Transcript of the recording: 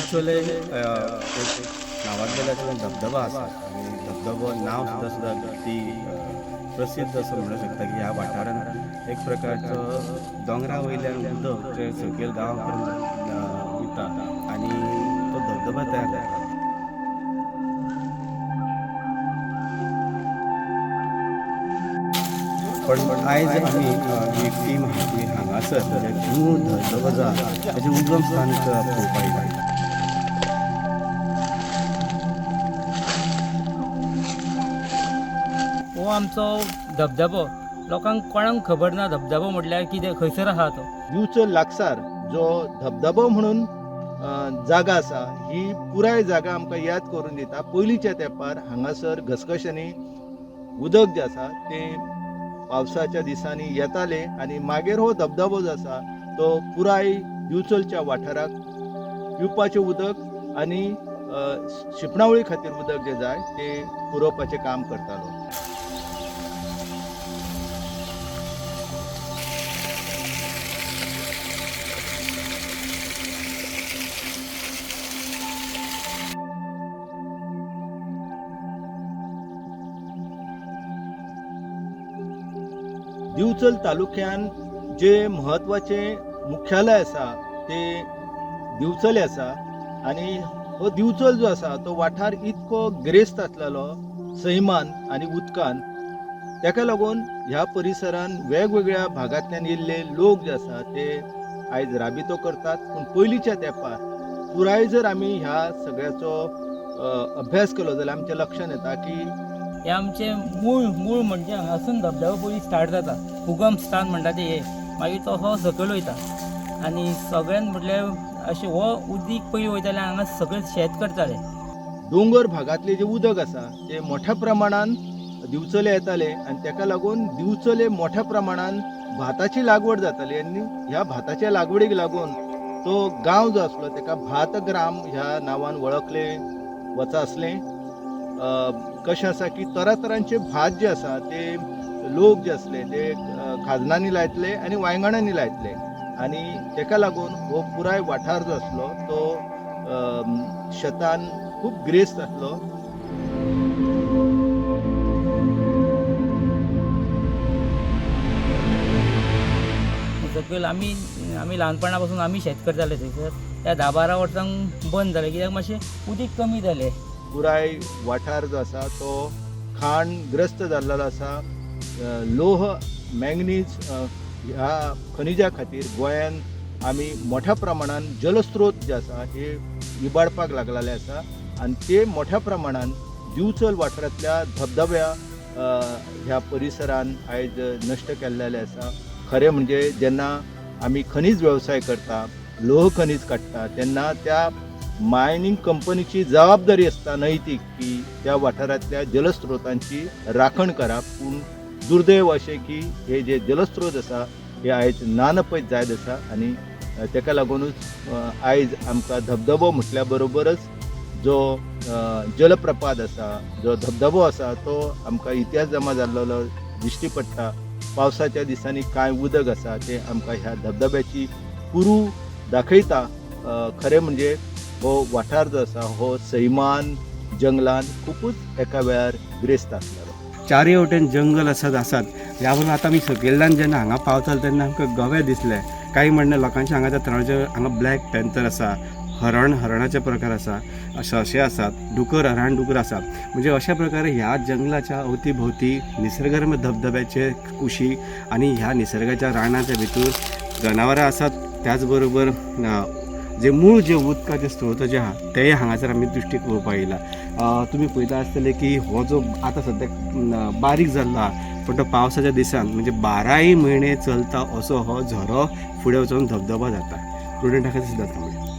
दिवचले एक नांवाजलेलो धबधबो आसा आनी धबधबो नांव सुद्दां सुद्दां ती प्रसिद्ध असो म्हणूंक शकता की ह्या वाठारांत एक प्रकारचो दोंगरा वयल्यान उदक जें सकयल गांवा पर्यंत वयता आनी तो धबधबो तयार जाता. पण आयज आमी ही टीम आहा ती हांगासर म्हणजे मूळ धबधबो जो आहा ताजें उगम स्थान पळोवपाक येयला. हो आमचो धबधबो लोकांक कोणाक खबर ना धबधबो म्हटल्यार कितें, खंयसर आहा तो. दिवचल लागसार जो धबधबो म्हणून जागा आसा, ही पुराय जागा आमकां याद करून दिता पयलींच्या तेंपार हांगासर घसघश्यांनी उदक जें आसा तें पावसाच्या दिसांनी येतालें आनी मागीर हो धबधबो जो आसा तो पुराय दिवचलच्या वाठाराक पिवपाचें उदक आनी शिंपणावळी खातीर उदक जें जाय तें पुरोवपाचें काम करतालो. दिवचल तालुक्यान जे म्हत्वाचें मुख्यालय आसा तें दिवचले आसा आनी हो दिवचल जो आसा तो वाठार इतको गिरेस्त आसलेलो सैमान आनी उदकान, ताका लागून ह्या परिसरान वेगवेगळ्या भागांतल्यान येयल्ले लोक जे आसा ते आयज राबितो करतात. पूण पयलींच्या तेंपार पुराय जर आमी ह्या सगळ्याचो अभ्यास केलो जाल्यार आमच्या लक्षांत येता की हे आमचें मूळ मूळ म्हणजे हांगासून धबधबो पयलीं स्टार्ट जाता, उगम स्थान म्हणटा तें हें, मागीर तो असो सकयल वयता आनी सगळ्यान म्हटल्यार अशें हो उदीक पयलीं वयतालें हांगा सकयल शेत करताले. दोंगर भागांतलें जें उदक आसा तें मोठ्या प्रमाणान दिवचले येतालें आनी ताका लागून दिवचले मोठ्या प्रमाणान भाताची लागवड जाताली आनी ह्या भाताच्या लागवडीक लागून तो गांव जो आसलो ताका भातग्राम ह्या नांवान वळखलें वचा आसलें. कशें आसा की तरातरांचे भात जे आसा ते लोक जे आसले ते खाजनांनी लायतले आनी वांयगणांनी लायतले आनी ताका लागून हो पुराय वाठार जो आसलो तो शेतान खूब गिरेस्त आसलो. सकयल आमी आमी ल्हानपणा पासून आमी शेत करताले थंयसर, त्या 10-12 वर्सांक बंद जालें कित्याक मातशें उदीक कमी जालें. पुराय वाठार जो आसा तो खाणग्रस्त जाल्लो आसा. लोह मॅंगनीज ह्या खनिजा खातीर गोंयान आमी मोठ्या प्रमाणान जलस्रोत जे आसा हे इबाडपाक लागलेले आसा आनी ते मोठ्या प्रमाणान दिवचल वाठारांतल्या धबधब्या ह्या परिसरान आयज नश्ट केल्लेले आसा. खरें म्हणजे जेन्ना आमी खनीज वेवसाय करता, लोह खनीज काडटा तेन्ना त्या मायनींग कंपनीची जबाबदारी आसता नैतीक की त्या वाठारांतल्या जलस्रोतांची राखण करप. पूण दुर्दैव अशें की हे जे जलस्रोत आसा हे आयज नानपयत जायत आसा आनी ताका लागुनूच आयज आमकां धबधबो म्हटल्या बरोबरच जो जलप्रपात आसा, जो धबधबो आसा तो आमकां इतिहास जमा जाल्लो दिश्टी पडटा. पावसाच्या दिसांनी कांय उदक आसा तें आमकां ह्या धबधब्याची कुरू दाखयता. खरें म्हणजे हो वाठार जो आसा हो सैमान जंगलान खुबूच एका वेळार गिरेस्त आसलेलो. चारय वटेन जंगल आसात आसात ह्या बरोबर आतां आमी सकयल्यान जेन्ना हांगा पावताले तेन्ना आमकां गवे दिसले. कांय म्हणणें लोकांचे हांगा थंयचे हांगा ब्लॅक पॅन्थर आसा, हरण हरणाचे प्रकार आसा, सशे आसात, डुकर रानडुकर आसात. म्हणजे अशा प्रकारे ह्या जंगलाच्या अवती भोवती निसर्गरम्य धबधब्याचे कुशी आनी ह्या निसर्गाच्या रानाच्या भितर जनावरां आसात. त्याच बरोबर जे मूळ जे उदकाचे स्त्रोत जे आहा तेय हांगासर आमी दृश्टीक पळोवपाक येयला. तुमी पळयता आसतले की हो जो आतां सद्याक बारीक जाल्लो आहा पण तो पावसाच्या दिसान म्हणजे 12 म्हयने चलता असो हो झरो फुडें वचून धबधबो जाता. प्रुडंट आसा सिद्धार्थ कांबळे.